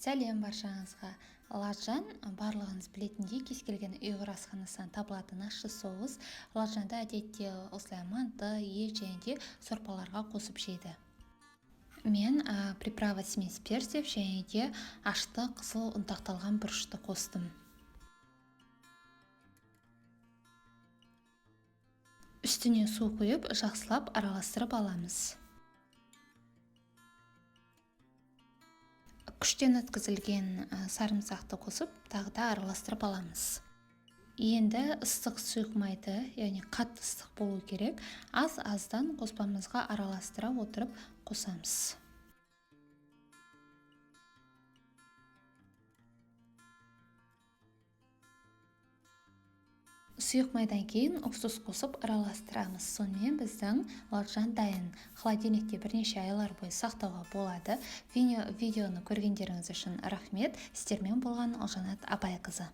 Сәлем баршаңызға! Ладжан, барлығыңыз білетіндей, кез келген ұйғыр асханасынан табылатын ащы соус. Ладжанды әдетте осылай манты, ет және де сорпаларға қосып жейді. Мен приправа смесь перцев және де ашты қызыл ұнтақталған бұрышты қостым. Үстіне су құйып, жақсылап араластырып аламыз. Күштен өткізілген сарымсақты қосып, тағы да араластырып аламыз. Енді ыстық сұйық майды, яғни қатты ыстық болу керек, аз-аздан қоспамызға араластыра отырып қосамыз. Сұйық майдан кейін уксус қосып араластырамыз. Сонымен біздің ладжан дайын. Холодильникте бірнеше айлар бойы сақтауға болады. Видеоны көргендеріңіз үшін рахмет. Сіздермен болған Ұлжанат Абайқызы.